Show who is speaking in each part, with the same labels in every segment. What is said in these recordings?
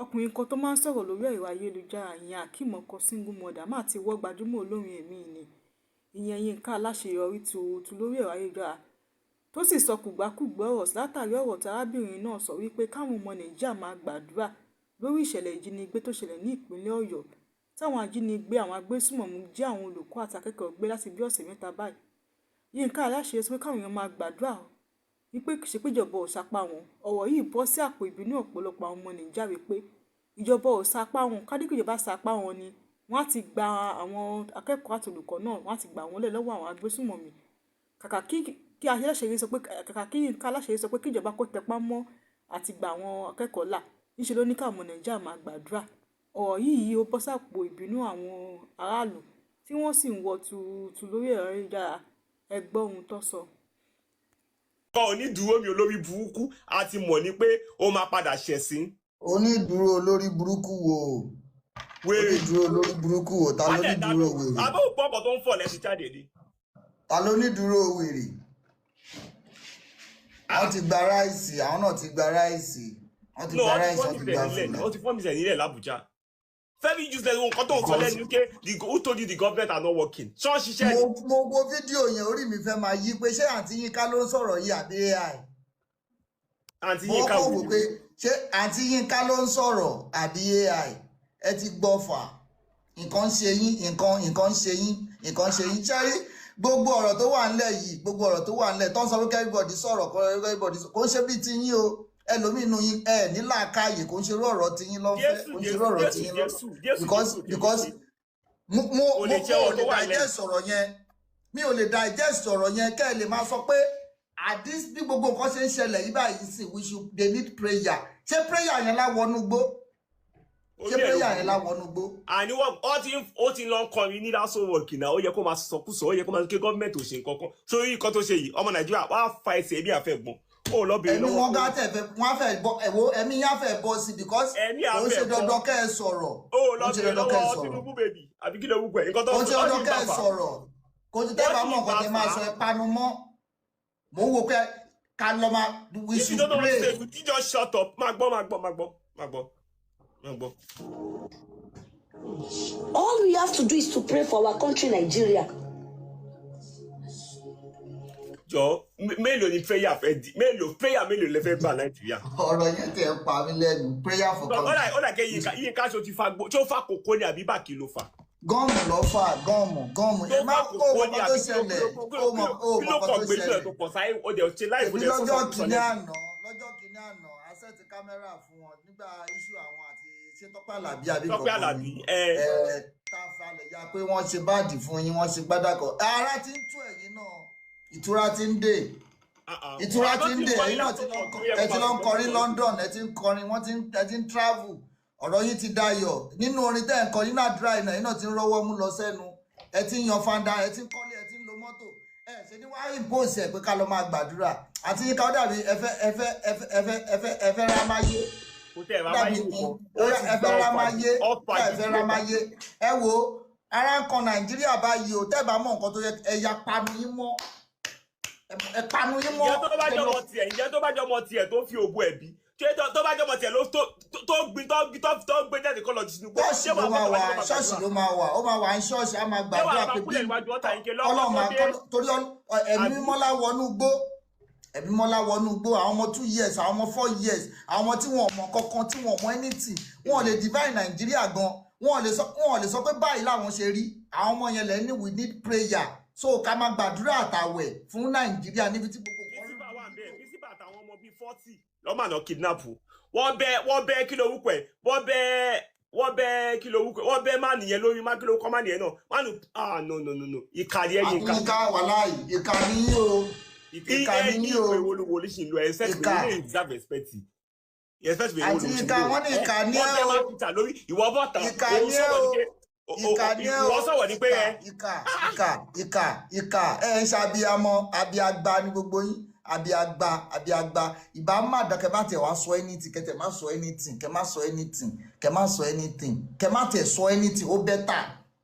Speaker 1: Ọkùnrin kan tó máa ń sọ̀rọ̀ lórí ẹ̀rọ ayélujára, ìyẹn Akeem ọkọ Single Mother, má ti wọ́ gbajúmọ̀ olórin ẹ̀mí ni, ìyẹn Yinka Aláṣeyọrí tuurutu lórí ẹ̀rọ ayélujára, tó sì sọ kùgbàkùgbé ọ̀rọ̀ látàrí ọ̀rọ̀ tí arábìnrin náà sọ wípé káwọn ọmọ Nàìjíríà máa gbàdúrà lórí ìṣẹ̀lẹ̀ ìjínigbé tó ṣẹlẹ̀ ní ìpínlẹ̀ Ọ̀yọ́, táwọn ajínigbé àwọn agbésùnmọ̀mí jí àwọn olùkọ́ àti akẹ́kọ̀ọ́ gbé láti bí ọ̀sẹ̀ 3 báyìí. Yinka Aláṣeyọrí sọ pé káwọn èèyàn máa gbàdúrà wípé kì í ṣe pé ìjọba ò sapá wọn. Ọ̀rọ̀ yìí bọ́ sí àpò ìbínú ọ̀pọ̀lọpọ̀ àwọn ọmọ Nàìjíríà wípé ìjọba ò sapá wọn, ká ní pé ìjọba sapá wọn ni wọ́n á ti gba àwọn akẹ́kọ̀ọ́ àti olùkọ́ náà, wọ́n á ti gbà wọ́n lẹ̀ lọ́wọ́ àwọn agbésùnmọ̀mí. Kàkà kí Aláṣeyọrí sọ pé, kàkà kí Yinka Aláṣeyọrí sọ pé kí ìjọba kó tẹpá mọ́ àti gba àwọn akẹ́kọ̀ọ́ là, níṣe ló ní káwọn ọmọ Nàìjíríà máa gbàdúrà. Ọ̀rọ̀ yìí ó bọ́ sápò ìbínú àwọn aráàlú tí wọ́n sì ń wọ́ tuurutu lórí ẹ̀rọ ayélujára. Ẹ gbọ́ ohun tó sọ.
Speaker 2: Kọ́ onídùúró mi, olórí burúkú, a ti mọ̀ ní pé ó máa padà ṣẹ̀sín.
Speaker 3: Onídùúró olórí burúkú wo?
Speaker 2: Wèrè.
Speaker 3: Onídùúró olórí burúkú wo? Ta ló
Speaker 2: Wálẹ̀ dá
Speaker 3: nídùúró wèrè?
Speaker 2: Àbó gbọ́kọ̀ tó ń fọ̀ lẹ́sìn jáde ni.
Speaker 3: Ta ló nídùúró wèrè? Wọ́n ti gba rice, àwọn náà ti gba rice, wọ́n ti
Speaker 2: No,
Speaker 3: gba
Speaker 2: wọ́n ti
Speaker 3: rice,
Speaker 2: fọ́
Speaker 3: wọ́n ti
Speaker 2: mi
Speaker 3: gba
Speaker 2: sẹ̀ nílẹ̀.
Speaker 3: fìlà.
Speaker 2: Wọ́n ti fọ́ mi sẹ̀ nílẹ̀ l'Abuja. Very useless. Nǹkan tó ń sọ
Speaker 3: Because
Speaker 2: lẹ́nu pé who told you the government are not working? Ṣọ́ọ̀ṣì ṣiṣẹ́ ni.
Speaker 3: Mo wo fídíò yẹn, orí mi fẹ́ máa yí pé ṣé àǹtí Yínká ló ń sọ̀rọ̀ yìí àbí AI?
Speaker 2: Àǹtí
Speaker 3: Mo
Speaker 2: Yínká
Speaker 3: kọ́ wò
Speaker 2: wò
Speaker 3: pé ṣé àǹtí Yínká ló ń sọ̀rọ̀ àbí AI? Ẹ ti gbọ́ fà, nǹkan ń ṣe yín, nǹkan ń ṣe yín, nǹkan ń ṣe yín. Ṣé rí gbogbo ọ̀rọ̀ tó wà ńlẹ̀ yìí, gbogbo ọ̀rọ̀ tó wà ńlẹ̀ tó ń sọ pé everybody sọ̀rọ̀ kọ́, everybody sọ̀rọ̀, kò ń ṣe bí ti yín o. Ẹlòmíín nu yín ẹ ní làákàyè, kò ń ṣe irú ọ̀rọ̀ tí yín lọ́fẹ́,
Speaker 2: Jésù
Speaker 3: kò ń ṣe
Speaker 2: Jésù
Speaker 3: irú ọ̀rọ̀ tí
Speaker 2: Jésù
Speaker 3: yín lọ́fẹ́.
Speaker 2: Jésù Jésù
Speaker 3: Because
Speaker 2: Jésù
Speaker 3: because mo mo
Speaker 2: kò
Speaker 3: mo
Speaker 2: lè jẹ́
Speaker 3: mo ò
Speaker 2: ọ̀rọ̀
Speaker 3: lè
Speaker 2: tó wà lẹ́nu.
Speaker 3: digest ọ̀rọ̀ yẹn, mi ò lè digest ọ̀rọ̀ yẹn. Kẹ́ ẹ lè máa sọ pé at this, bí gbogbo nǹkan ṣe ń ṣẹlẹ̀ yìí báyìí sí, we should, they need prayer. Ṣé prayer yẹn láwọnú gbó? Ṣé
Speaker 2: Orí ẹ̀ ló
Speaker 3: prayer yẹn
Speaker 2: burú.
Speaker 3: láwọnú gbó?
Speaker 2: Àní wọ́n ó ti lọ ń kọrin ní lásán work náà. Ó yẹ kó máa sọkúsọ, ó yẹ kó máa kí gọ́ọ̀mẹ̀ntì ò ṣe nǹkan kan sórí nǹkan tó ṣe yìí. Ọmọ Nàìjíríà wàá fa ẹsẹ̀ ẹbí àfẹ́gbọ́n ó lọ bèrè
Speaker 3: Ẹ̀mí
Speaker 2: lọ́wọ́
Speaker 3: wọn gá tẹ̀ fẹ́, wọ́n á fẹ́ bọ́ ẹ̀wọ́, ẹ̀mí yẹn á fẹ́ bọ́ sí because
Speaker 2: ẹ̀mí
Speaker 3: kò ń ṣe
Speaker 2: àfẹ́ bọ́
Speaker 3: dandan kẹ́ ẹ sọ̀rọ̀.
Speaker 2: Ó
Speaker 3: Kò
Speaker 2: lọ
Speaker 3: ń ṣe
Speaker 2: bèrè
Speaker 3: dandan kẹ́ ẹ
Speaker 2: lọ́wọ́
Speaker 3: sọ̀rọ̀.
Speaker 2: Tinubu bèbí àbí kí ló wúkọ ẹ̀ nǹkan tó
Speaker 3: Kò ń ṣe
Speaker 2: ó
Speaker 3: dandan
Speaker 2: sì
Speaker 3: kẹ́ ẹ
Speaker 2: bá fà
Speaker 3: sọ̀rọ̀. Kò sí tẹ́
Speaker 2: wọ́n
Speaker 3: bá
Speaker 2: sì
Speaker 3: mọ̀ nǹkan
Speaker 2: bá
Speaker 3: tẹ́ máa
Speaker 2: fà
Speaker 3: sọ,
Speaker 2: á.
Speaker 3: ẹ panu mọ́. Mò ń wo pé ká lọ máa, we
Speaker 2: If you
Speaker 3: should
Speaker 2: don't know what to
Speaker 3: pray.
Speaker 2: say, you just shut up. Máa gbọ́, máa gbọ́, máa gbọ́, máa gbọ́, máa gbọ́.
Speaker 4: All we have to do is to pray for our country, Nigeria.
Speaker 2: Jọ, mélòó ni prayer fẹ́ di? Mélòó prayer, mélòó lẹ fẹ́ gbà Nàìjíríà?
Speaker 3: Ọ̀rọ̀ yẹn tẹ̀ ń pa mí lẹ́nu, prayer for
Speaker 2: Ó
Speaker 3: country.
Speaker 2: dà kẹ́ Yínká ṣó ti fa gbó, ṣó fa kòkó ni àbí bàkí ló fà?
Speaker 3: Gum ló fà, gum, gum.
Speaker 2: Tó
Speaker 3: Ẹ má
Speaker 2: fa
Speaker 3: kó
Speaker 2: kòkó
Speaker 3: mọ
Speaker 2: ni
Speaker 3: nǹkan tó
Speaker 2: àbí kí ló
Speaker 3: ṣẹlẹ̀
Speaker 2: kí ló kí
Speaker 3: ó
Speaker 2: ló
Speaker 3: mọ ó
Speaker 2: kí
Speaker 3: mọ
Speaker 2: ló
Speaker 3: nǹkan
Speaker 2: kàn
Speaker 3: tó
Speaker 2: gbé sílẹ̀
Speaker 3: ṣẹlẹ̀.
Speaker 2: tó pọ̀ sáyé, ó dẹ̀ ṣe láì
Speaker 3: Èmi
Speaker 2: fún ẹ̀
Speaker 3: lọ́jọ́
Speaker 2: sọ́sọ́ sọ
Speaker 3: kìíní
Speaker 2: lẹ́nu.
Speaker 3: àná, lọ́jọ́ kìíní àná, a set camera fún wọn nígbà issue àwọn àti ṣé Tọ́pẹ́ Àlàbí àbí
Speaker 2: Tọ́pẹ́
Speaker 3: nǹkan kan
Speaker 2: Àlàbí
Speaker 3: ni.
Speaker 2: ẹ.
Speaker 3: Ẹ tá a falẹ̀ ya pé wọ́n ṣe báàdì fún yín, wọ́n ṣe gbádàkọ̀, ara ti ń tú ẹ̀yin náà, ìtura ti ń dé, ìtura ti ń dé. Ẹ̀yin náà ti lọ ẹ ti lọ ń kọrin London, ẹ ti ń kọrin, wọ́n ti ń ẹ ti ń travel, ọ̀rọ̀ yín ti dayọ̀ nínú orin tẹ́ ẹ̀ ń kọ, nínú àdúrà iná, ẹ̀yin náà ti ń rọ́wọ́ mú lọ sẹ́nu, ẹ ti ń yan fanda, ẹ ti ń kọ́lé, ẹ ti ń lo mọ́tò. Ẹ ṣe ní wàá impose ẹ pé ká lọ máa gbàdúrà àti yín ká, ó dàbí ẹ fẹ́ ẹ fẹ́ ẹ fẹ́ ẹ fẹ́ ẹ fẹ́ ẹ fẹ́ rámáyé.
Speaker 2: Kò tẹ̀
Speaker 3: Ó
Speaker 2: bàbá
Speaker 3: dàbí
Speaker 2: yìí nìkan
Speaker 3: ó
Speaker 2: ó ti
Speaker 3: ẹ
Speaker 2: gba
Speaker 3: fẹ́
Speaker 2: ọfà
Speaker 3: rámáyé,
Speaker 2: ọfà
Speaker 3: ẹ fẹ́
Speaker 2: gidi.
Speaker 3: Rámáyé, ẹ wo ara ń kan Nàìjíríà báyìí o. Tẹ́ bá mọ̀ nǹkan tó yẹ, ẹ ya panu yín mọ́, ẹ panu yín mọ́.
Speaker 2: Ǹjẹ́ tó bá
Speaker 3: Ẹ lọ
Speaker 2: jọmọ tiẹ̀, ǹjẹ́ tó bá jọmọ tiẹ̀ tó fi òbu ẹ̀bí, ṣé tó bá jọmọ tiẹ̀ ló tó gbin tó gbé jáde kọ́ lọ jù sínú gbó,
Speaker 3: Ṣọ́ọ̀ṣì
Speaker 2: ṣé
Speaker 3: ló
Speaker 2: wàá
Speaker 3: máa
Speaker 2: fẹ́
Speaker 3: wà,
Speaker 2: tó bá jọmọ
Speaker 3: ṣọ́ọ̀ṣì
Speaker 2: gbàdúrà
Speaker 3: ló máa wà, ó máa wà ní ṣọ́ọ̀ṣì, á máa
Speaker 2: ṣé wàá
Speaker 3: gbàdúrà
Speaker 2: máa
Speaker 3: pé bí
Speaker 2: kúlẹ̀ níwájú ọ̀tá yín ké lọ́wọ́
Speaker 3: Ọlọ́run
Speaker 2: tó
Speaker 3: máa
Speaker 2: dé
Speaker 3: torí ẹ̀mí
Speaker 2: àbí
Speaker 3: mímọ́ láwọnú gbó, ẹ̀mí mímọ́ láwọnú gbó. Àwọn ọmọ 2 years, àwọn ọmọ 4 years, àwọn ọmọ tí wọn ò mọ̀ kankan, tí wọn ò mọ̀ anything, wọn ò lè divine Nàìjíríà gan, wọn ò lè sọ pé báyìí làwọn ṣe rí. Àwọn ọmọ yẹn lẹ́ni we need prayer, so ká máa gbàdúrà àtàwẹ̀ fún Nàìjíríà níbi tí gbogbo nǹkan
Speaker 2: Bísíbà wà ń bẹ̀, Bísíbà àtàwọn ọmọ bíi 40 lọ́mọ àná kidnap wọ́n bẹ́, wọ́n bẹ́, kí ló wúkọ̀ ẹ̀, wọ́n bẹ́ kí ló wúkọ̀ ẹ̀, wọ́n bẹ́ má nìyẹn lórí má, kí ló kọ́ má nìyẹn náà má nù. Ah, no, no, no, no, ìkàlẹ̀ ẹ̀yìn ìkà.
Speaker 3: Àtúnyíká, wàláì ìkà ní yín o, ìkà
Speaker 2: Ẹ
Speaker 3: ní
Speaker 2: ní
Speaker 3: yín o.
Speaker 2: ìwé wo ló ṣì ń lo respect mi
Speaker 3: Ìkà.
Speaker 2: ní deserve respect, respect mi wo ló
Speaker 3: Àti
Speaker 2: ṣì ń
Speaker 3: ìkà
Speaker 2: lo.
Speaker 3: wọ́n ní ìkà ní
Speaker 2: Wọ́n
Speaker 3: ẹ
Speaker 2: bẹ́
Speaker 3: o.
Speaker 2: má pìtà lórí ìwọ bọ́ta
Speaker 3: Ìkà
Speaker 2: òun
Speaker 3: ní ẹ
Speaker 2: sọ̀rọ̀
Speaker 3: o.
Speaker 2: ní pé
Speaker 3: Ìkà ní ẹ o.
Speaker 2: ìwọ sọ̀rọ̀ ní pé
Speaker 3: Ìkà.
Speaker 2: Ẹ
Speaker 3: Ìkà, ìkà, ìkà, ìkà. Ẹ ń ṣe abiyamọ, abiagba ní gbogbo yín, abiagba, abiagba. Ìbá má dán kẹ bá tiẹ̀ wá sọ anything, kẹ tẹ̀ má sọ anything, kẹ má sọ anything, kẹ má sọ anything, kẹ má tẹ̀ sọ anything, ó better.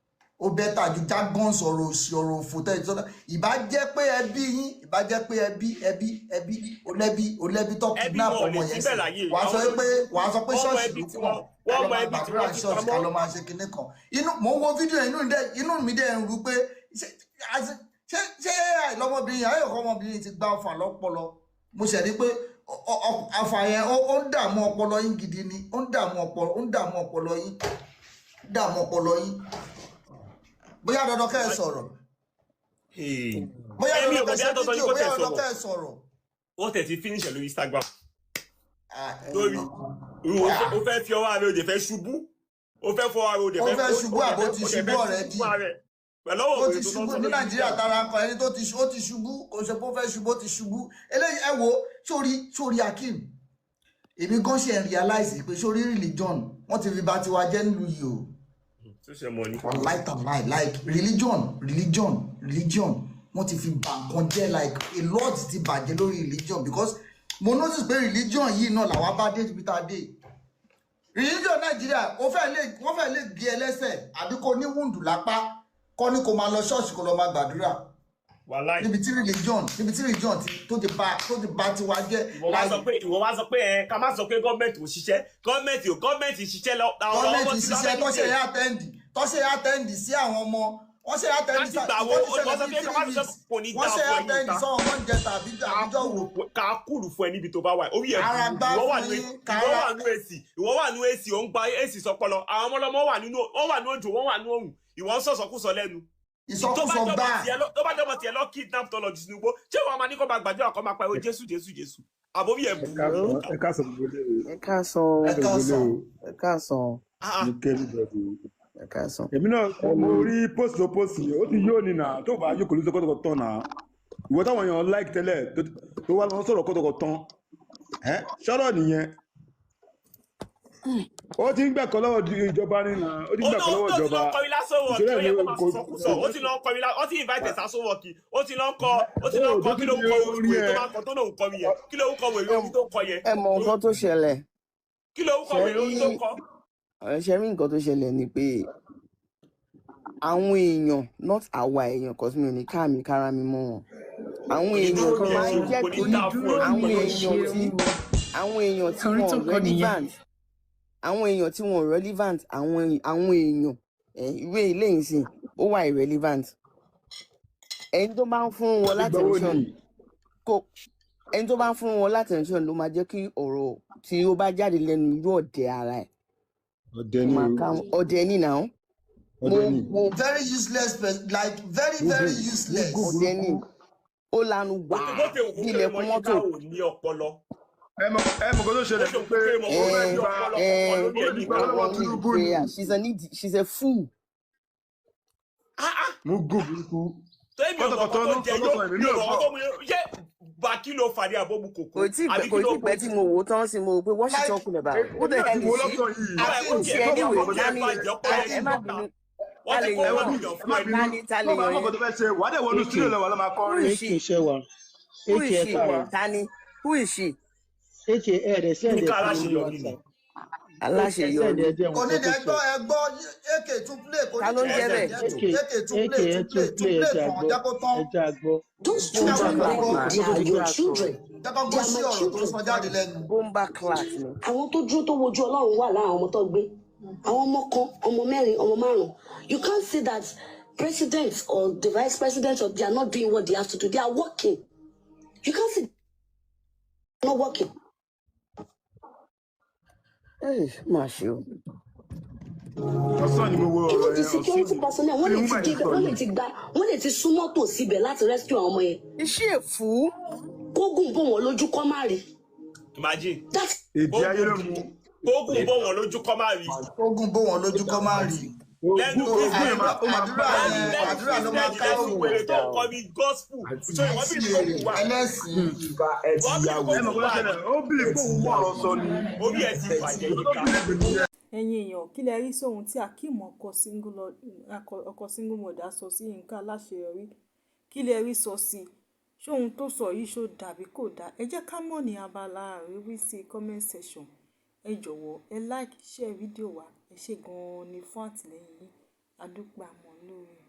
Speaker 3: Ó better ju jargon, sọ̀rọ̀ òṣì, ọ̀rọ̀ òfò tẹ́ ìtọ́lá. Ìbá jẹ́ pé ẹbí yín, ìbá jẹ́ pé ẹbí ẹbí ẹbí olẹ́bí olẹ́bí tó
Speaker 2: Ẹbí
Speaker 3: kidnap
Speaker 2: wọn ò
Speaker 3: ọmọ
Speaker 2: lè
Speaker 3: yẹn
Speaker 2: síbẹ̀
Speaker 3: sí,
Speaker 2: láyé.
Speaker 3: wàá sọ
Speaker 2: Àwọn
Speaker 3: pé wàá sọ pé
Speaker 2: wọ́n mọ
Speaker 3: ṣọ́ọ̀ṣì
Speaker 2: ẹbí
Speaker 3: ló
Speaker 2: tí
Speaker 3: kàn,
Speaker 2: wọ́n
Speaker 3: ká
Speaker 2: wọ́n
Speaker 3: lọ
Speaker 2: mọ
Speaker 3: máa
Speaker 2: ẹbí tí
Speaker 3: gbàdúrà
Speaker 2: wọ́n ti
Speaker 3: ṣọ́ọ̀ṣì, ká
Speaker 2: pamọ́.
Speaker 3: lọ máa ṣe kinní kan. Inú mò ń wo fídíò yẹn, inú mi dẹ̀ ń ru pé ṣé AI lọmọbìnrin yẹn, ayọ̀kọ́ ọmọbìnrin ti gba ọfà lọ́pọlọ. Mo ṣẹ̀ rí pé ọfà yẹn, ó ń dààmú ọpọlọ yín gidi ni. Ó ń dààmú ọpọlọ, ó ń dààmú ọpọlọ yín, ó ń dààmú ọpọlọ yín. Bóyá dandan kẹ́ ẹ sọ̀rọ̀, bóyá
Speaker 2: Èmi ò
Speaker 3: dandan
Speaker 2: mọ̀
Speaker 3: kẹ́
Speaker 2: bí
Speaker 3: ṣe
Speaker 2: àtọ́tọ́ ní
Speaker 3: fídíò,
Speaker 2: kò
Speaker 3: bóyá
Speaker 2: tẹ̀
Speaker 3: dandan
Speaker 2: sọ̀rọ̀.
Speaker 3: kẹ́ ẹ sọ̀rọ̀.
Speaker 2: Wọ́n tẹ̀ ti finish ẹ̀ lórí Instagram.
Speaker 3: Ah,
Speaker 2: Lórí o fẹ́ fi ọwọ́ ara rẹ̀, o dẹ̀ fẹ́ ṣubú. O fẹ́ fọwọ́ ara rẹ̀, o dẹ̀
Speaker 3: Ó
Speaker 2: fẹ́
Speaker 3: fẹ́
Speaker 2: o
Speaker 3: ṣubú
Speaker 2: dẹ̀
Speaker 3: àbó
Speaker 2: fẹ́
Speaker 3: ti
Speaker 2: o dẹ̀
Speaker 3: ṣubú
Speaker 2: fẹ́
Speaker 3: already.
Speaker 2: ṣubú ara rẹ̀. Pẹ̀lú ọwọ́
Speaker 3: Ó
Speaker 2: òwe
Speaker 3: ti
Speaker 2: tó tán
Speaker 3: ṣubú
Speaker 2: sọ
Speaker 3: ní
Speaker 2: lórí
Speaker 3: Nàìjíríà
Speaker 2: Instagram.
Speaker 3: tara kan ẹni tó ti ó ti ṣubú. Kò ṣe pé ó fẹ́ ṣubú, ó ti ṣubú. Eléyìí, ẹ wo, sórí Akeem, èmi gan ṣe ń realize pé sórí religion, wọ́n ti fi bà tiwa jẹ́ nílùú yìí o.
Speaker 2: Tó ṣe mọ ni.
Speaker 3: Wàláì tàláì, like religion, religion, religion, wọ́n ti fi bà nǹkan jẹ́. Like a lot ti bàjẹ́ lórí religion, because mo notice pé religion yìí náà làwa bá dé ibi tá a dé. Religion Nàìjíríà, ó fẹ́ lè wọ́n fẹ́ lè gé ẹ lẹ́sẹ̀ àbí kó ní wùndù lápá, kọ́ ní kó máa lọ ṣọ́ọ̀ṣì, kó lọ máa gbàdúrà.
Speaker 2: Wàláì.
Speaker 3: Níbi tí religion tó ti bà tiwa jẹ́.
Speaker 2: Ìwọ wá
Speaker 3: like
Speaker 2: sọ pé, ìwọ wá sọ pé ẹ ká má sọ pé gọ́ọ̀mẹ̀ntì ò ṣiṣẹ́, gọ́ọ̀mẹ̀ntì ò gọ́ọ̀mẹ̀ntì ṣiṣẹ́ lọ àwọn ọmọ
Speaker 3: Gọ́ọ̀mẹ̀ntì
Speaker 2: ti lọ
Speaker 3: ṣiṣẹ́
Speaker 2: many
Speaker 3: tó ṣe
Speaker 2: days.
Speaker 3: yá attend, tó ṣe yá attend sí àwọn ọmọ wọ́n ṣe attend
Speaker 2: Láti
Speaker 3: sí
Speaker 2: gbà wo
Speaker 3: nǹkan ti
Speaker 2: ìwọ
Speaker 3: ṣẹlẹ̀
Speaker 2: sọ
Speaker 3: bíi
Speaker 2: pé ká má
Speaker 3: three
Speaker 2: sọ
Speaker 3: weeks
Speaker 2: kò ní
Speaker 3: wọ́n
Speaker 2: dáa
Speaker 3: ṣe
Speaker 2: fún ẹ̀yin
Speaker 3: attend
Speaker 2: ìta.
Speaker 3: sọ́wọ́n wọ́n jẹ tàbí àbíjọ́ wò.
Speaker 2: Ká kúrú fún ẹ níbi tó bá wà, orí ẹ
Speaker 3: Ara
Speaker 2: burú.
Speaker 3: gbá
Speaker 2: Ìwọ wà
Speaker 3: fún
Speaker 2: ní
Speaker 3: yín
Speaker 2: ìwọ
Speaker 3: kára.
Speaker 2: wà ní èsì, ìwọ wà ní èsì, ò ń gba èsì sọpọlọ. Àwọn ọmọlọmọ wà nínú, wọn wà ní òjò, wọn wà ní òrùn, ìwọ ń sọsọkúsọ lẹ́nu. Tó bá
Speaker 3: Ìsọkúsọ
Speaker 2: jọmọ
Speaker 3: gbáà.
Speaker 2: tiẹ̀ lọ, tó bá jọmọ tiẹ̀ lọ kidnap tó lọ jù sínú igbó, ṣé wọn máa ní kó máa gbàdúrà, kó máa pariwo Jésù, Jésù, Jésù? Àbórí ẹ
Speaker 5: Ẹ
Speaker 2: burú.
Speaker 5: káàsán, ẹ káàsán gbogbo ilé o.
Speaker 6: Ẹ káàsán.
Speaker 3: Ẹ
Speaker 5: Ẹ gbogbo ilé
Speaker 3: káàsán.
Speaker 5: o.
Speaker 6: Ẹ káàsán.
Speaker 2: Ah, ah.
Speaker 5: Mo kí everybody o.
Speaker 6: Ẹ káàsán.
Speaker 5: Èmi náà mo rí post tó post yìí, ó ti yóò ní nà tó bá yóò kò ló sọ kọ́tọ̀kọ̀ tán nà. Ìwọ táwọn èèyàn like tẹ́lẹ̀ tó wá lọ sọ̀rọ̀ kọ́tọ̀kọ̀ tán. Ẹ́ sọ̀rọ̀ nìyẹn. Ó ti ń gbẹ̀kọ́ lọ́wọ́ ìjọba ní nà, ó ti ń
Speaker 2: Ó
Speaker 5: gbẹ̀kọ́
Speaker 2: náà
Speaker 5: lọ́wọ́
Speaker 2: tó ti lọ
Speaker 5: ìjọba.
Speaker 2: kọrin lásán wọ̀kì,
Speaker 5: Ìṣẹ̀lẹ̀
Speaker 2: ó yẹ
Speaker 5: ni
Speaker 2: kó máa
Speaker 5: kò
Speaker 2: sọkúsọ. Ó ti lọ kọrin ó ti invite sásán wọ̀kì, ó ti lọ kọ, ó ti lọ
Speaker 5: Ó
Speaker 2: kọ.
Speaker 5: tó
Speaker 2: Kí
Speaker 5: ti
Speaker 2: ló ń
Speaker 5: di
Speaker 2: kọ
Speaker 5: orí
Speaker 2: wèrè tó
Speaker 5: ẹ.
Speaker 2: máa ń kọ, tó lóun kọrin yẹn? Kí ló ń kọ wèrè
Speaker 6: Ẹ
Speaker 2: orin tó ń kọ yẹn?
Speaker 6: Ẹ mọ nǹkan tó ṣẹlẹ̀.
Speaker 2: Kí ló ń kọ
Speaker 6: Ṣe
Speaker 2: wèrè
Speaker 6: rí
Speaker 2: orin tó ń kọ?
Speaker 6: Ṣe rí nǹkan tó ṣẹlẹ̀ ni pé àwọn èèyàn, not àwa èèyàn, cause mi ò ní ká mi kára mi mọ́ wọn, àwọn
Speaker 2: Kò ní
Speaker 6: èèyàn
Speaker 2: dúró
Speaker 6: tó
Speaker 2: ní
Speaker 6: máa ń
Speaker 2: ẹṣin
Speaker 6: jẹ́
Speaker 2: kò ní
Speaker 6: kí
Speaker 2: dáa fún
Speaker 7: Onídúró
Speaker 2: ẹ.
Speaker 6: àwọn
Speaker 7: mi ẹ
Speaker 6: èèyàn tí
Speaker 7: ṣeun.
Speaker 6: Àwọn èèyàn tí
Speaker 7: Orin
Speaker 6: wọn
Speaker 7: tó
Speaker 6: ò
Speaker 7: kọ nìyẹn.
Speaker 6: relevant, àwọn èèyàn tí wọn ò relevant, àwọn èèyàn ẹ ìwé ilé ìsìn, ó wà irrelevant. Ẹni tó bá ń fún wọn
Speaker 5: Ìgbà wo
Speaker 6: látẹnṣọ̀n
Speaker 5: ni?
Speaker 6: Kó ẹni tó bá ń fún wọn látẹnṣọ̀n ló máa jẹ́ kí ọ̀rọ̀ tí ó bá jáde lẹ́nu irú ọ̀dẹ̀ ara ẹ̀
Speaker 5: Ọ̀dẹ̀
Speaker 6: kó
Speaker 5: ni
Speaker 6: máa
Speaker 5: o.
Speaker 6: ká ọ̀dẹ̀ ní nà án. Mo
Speaker 5: Ọ̀dẹ̀ ni.
Speaker 6: mo
Speaker 3: Very useless person, like very very useless.
Speaker 5: Mugu
Speaker 6: Ọ̀dẹ̀ ní
Speaker 5: burúkú.
Speaker 6: ó lanu
Speaker 2: Bó
Speaker 6: wàá
Speaker 2: bó ti wù kó
Speaker 6: bí
Speaker 2: kéré mọ
Speaker 6: ilẹ̀kùn
Speaker 2: yíká
Speaker 6: mọ́tò.
Speaker 2: ò ní ọpọlọ.
Speaker 5: Ẹ mọ nǹkan tó
Speaker 2: Bó
Speaker 5: ṣẹlẹ̀
Speaker 2: ṣe
Speaker 5: ni
Speaker 2: wù kó
Speaker 5: pé
Speaker 2: kéré mọ,
Speaker 5: ó
Speaker 2: kó
Speaker 5: fẹ́
Speaker 2: ní
Speaker 5: gba
Speaker 2: ọpọlọ
Speaker 6: ẹ
Speaker 2: kankan lórí
Speaker 5: ó
Speaker 2: ẹ̀
Speaker 5: ti
Speaker 2: ní
Speaker 5: gba
Speaker 2: ìka.
Speaker 5: lọ́wọ́
Speaker 6: àwọn
Speaker 5: Tinubu ni.
Speaker 6: prayer, she's a fool.
Speaker 2: Ah, ah.
Speaker 5: Mugu burúkú.
Speaker 2: Tó èmi ò mọ̀
Speaker 5: Kọ́tọ̀kọ̀tọ̀
Speaker 2: kan tó
Speaker 5: ló ń
Speaker 2: jẹ
Speaker 5: sọ
Speaker 2: yó,
Speaker 5: lọ́sàn-án, èmi
Speaker 2: mi ò
Speaker 5: náà
Speaker 2: mọ̀ kan
Speaker 5: gbọ́.
Speaker 2: tó mú yó. Ṣé bá kí ló fà ní àbóbu kòkó
Speaker 6: Kò tí
Speaker 2: àbí
Speaker 6: pẹ́
Speaker 2: kí
Speaker 6: kò
Speaker 2: ló
Speaker 6: tí pẹ́ tí mo wò ó tán sí, mo rò pé what she
Speaker 3: Like
Speaker 6: talking about, who
Speaker 5: Èmi
Speaker 6: the
Speaker 5: náà ti
Speaker 6: hell
Speaker 5: wò
Speaker 6: is she?
Speaker 5: lọ́sàn yìí.
Speaker 2: Báwo
Speaker 6: Who
Speaker 2: ẹ
Speaker 6: is
Speaker 2: kó
Speaker 6: she
Speaker 2: tiẹ̀
Speaker 5: Tó bá
Speaker 6: anyway?
Speaker 5: mọ̀ nǹkan tó
Speaker 2: tiẹ̀
Speaker 6: Tani
Speaker 2: bàjẹ́ ọpọlọ
Speaker 6: ẹ
Speaker 2: ẹ
Speaker 6: ẹ
Speaker 2: ti
Speaker 6: má
Speaker 2: dọ́ta.
Speaker 6: bínú.
Speaker 2: Wọ́n
Speaker 6: Ta
Speaker 2: ti
Speaker 6: lè
Speaker 2: kó
Speaker 5: ẹ
Speaker 6: yàn
Speaker 5: má
Speaker 2: one
Speaker 6: náà?
Speaker 5: bínú,
Speaker 2: million
Speaker 5: ẹ
Speaker 2: fún
Speaker 5: má
Speaker 2: ẹ ní.
Speaker 5: bínú.
Speaker 6: Tani ta
Speaker 5: Tó
Speaker 6: lè
Speaker 5: bá
Speaker 6: yàn
Speaker 5: mọ̀ nǹkan
Speaker 6: yẹn?
Speaker 5: tó fẹ́ ṣe, wàá dẹ̀ wọnú
Speaker 8: AK
Speaker 5: studio lọ, wàá lọ máa
Speaker 6: Who
Speaker 5: kọrin.
Speaker 6: is
Speaker 8: AK
Speaker 6: she?
Speaker 8: ṣẹwà.
Speaker 6: Who
Speaker 8: AK
Speaker 6: is
Speaker 8: ẹ
Speaker 6: she?
Speaker 8: káàárọ̀.
Speaker 6: Tani, who is she?
Speaker 8: AK, ẹ rẹ send ẹ
Speaker 2: Yínká
Speaker 8: sí mi ní
Speaker 2: aláṣeyọrí ni.
Speaker 8: WhatsApp. Ẹ
Speaker 6: Aláṣeyọrí.
Speaker 8: send ẹ jẹ́
Speaker 3: Kò
Speaker 8: nǹkan
Speaker 3: ní
Speaker 8: tó
Speaker 3: dẹ
Speaker 8: sọ.
Speaker 3: gbọ́, ẹ gbọ́ AK tún play, kò
Speaker 6: Ta
Speaker 3: ní
Speaker 6: ló ń
Speaker 3: dẹ
Speaker 6: jẹ́
Speaker 3: ẹ
Speaker 6: bẹ́ẹ̀?
Speaker 3: jẹ́
Speaker 8: AK
Speaker 3: AK tún
Speaker 8: AK
Speaker 3: play,
Speaker 8: ẹ
Speaker 3: tún
Speaker 8: tún
Speaker 3: play, tún
Speaker 8: play, ẹ
Speaker 3: play
Speaker 8: jẹ́
Speaker 3: kàn
Speaker 8: àgbọ́,
Speaker 3: jẹ́ kó tán.
Speaker 8: ẹ jẹ́ àgbọ́.
Speaker 4: Those
Speaker 3: Jẹ́ kó
Speaker 4: children
Speaker 3: gbọ́,
Speaker 4: there, they
Speaker 8: Kó tó
Speaker 4: are
Speaker 8: di pé
Speaker 4: your
Speaker 8: a sọ̀rọ̀.
Speaker 4: children.
Speaker 3: Jẹ́ kó
Speaker 4: They
Speaker 3: gbọ́
Speaker 4: are
Speaker 3: sí
Speaker 4: my
Speaker 3: ọ̀rọ̀ tó
Speaker 4: children.
Speaker 3: sọ jáde lẹ́nu.
Speaker 6: Bomba class ni.
Speaker 4: Àwọn tó dúró tó wojú Ọlọ́run wà lára àwọn ọmọ tó gbé. Àwọn ọmọ kan, ọmọ mẹ́rin, ọmọ márùn-ún. You can't say that president or the vice president or they are not doing what they have to do. They are working. You can't say they are not working.
Speaker 6: Ẹ má ṣe o.
Speaker 5: Ọ̀sán ni mo wo
Speaker 4: Even
Speaker 5: ọ̀rọ̀
Speaker 4: the
Speaker 5: yẹn, ọ̀sán
Speaker 4: security
Speaker 5: ni.
Speaker 4: personnel, wọ́n
Speaker 5: Kí ni
Speaker 4: lè ti
Speaker 5: woman yìí
Speaker 4: débẹ̀,
Speaker 5: sọ
Speaker 4: wọ́n lè
Speaker 5: yìí?
Speaker 4: ti gba, wọ́n lè ti súnmọ́ tòsí ibẹ̀ láti rescue àwọn ọmọ yẹn.
Speaker 6: Is she a fool?
Speaker 4: Kógùn bò wọ́n lójú kọ́ má rí.
Speaker 2: Imagine.
Speaker 4: That's
Speaker 5: Èdè ayé ló mu.
Speaker 2: Kógùn bò wọ́n lójú kọ́ má rí.
Speaker 3: Ogun bó wọn lójú kọ́ máa rí.
Speaker 2: Lẹ́nu
Speaker 3: So
Speaker 5: Ogun yẹn
Speaker 2: Christian
Speaker 5: máa ó máa
Speaker 3: àdúrà
Speaker 5: bá
Speaker 3: yẹn
Speaker 5: ẹni.
Speaker 2: lẹ́nu
Speaker 3: àdúrà ló máa
Speaker 2: Christian
Speaker 3: ká
Speaker 2: lẹ́nu
Speaker 3: òwò.
Speaker 2: wèrè tó ń kọ ní gospel. So ìwọ́n bí
Speaker 3: Ẹlẹ́sìn
Speaker 2: kógùn wà.
Speaker 3: ẹlẹ́sìn.
Speaker 2: Ìwọ́n bí
Speaker 5: Ẹ mọ̀
Speaker 2: kógùn
Speaker 5: nǹkan tó
Speaker 2: wà
Speaker 5: ṣẹlẹ̀,
Speaker 2: ní.
Speaker 5: ó bìlì pé òun mọ̀ ọ̀rọ̀ sọ ni.
Speaker 2: Orí ẹ̀ ti bàjẹ́
Speaker 5: Nǹkan tó
Speaker 2: yíká.
Speaker 5: bìlì pé nìyẹn.
Speaker 1: Ẹ̀yin èèyàn, kí lẹ rí sóhun tí Akeem ọkọ single mother sọ sí Yínká Aláṣeyọrí? Kí lẹ rí sọ sí i? Ṣóhun tó sọ yìí, ṣó dàbí kò dáa? Ẹ jẹ́ ká mọ̀ ní abala àríwísí comment section. Ẹ jọ̀wọ́, ẹ like, share fídíò wa. Ẹ ṣé gan-an ni fún àtìlẹ́yìn yín. A dúpẹ́, a mọ. lóore.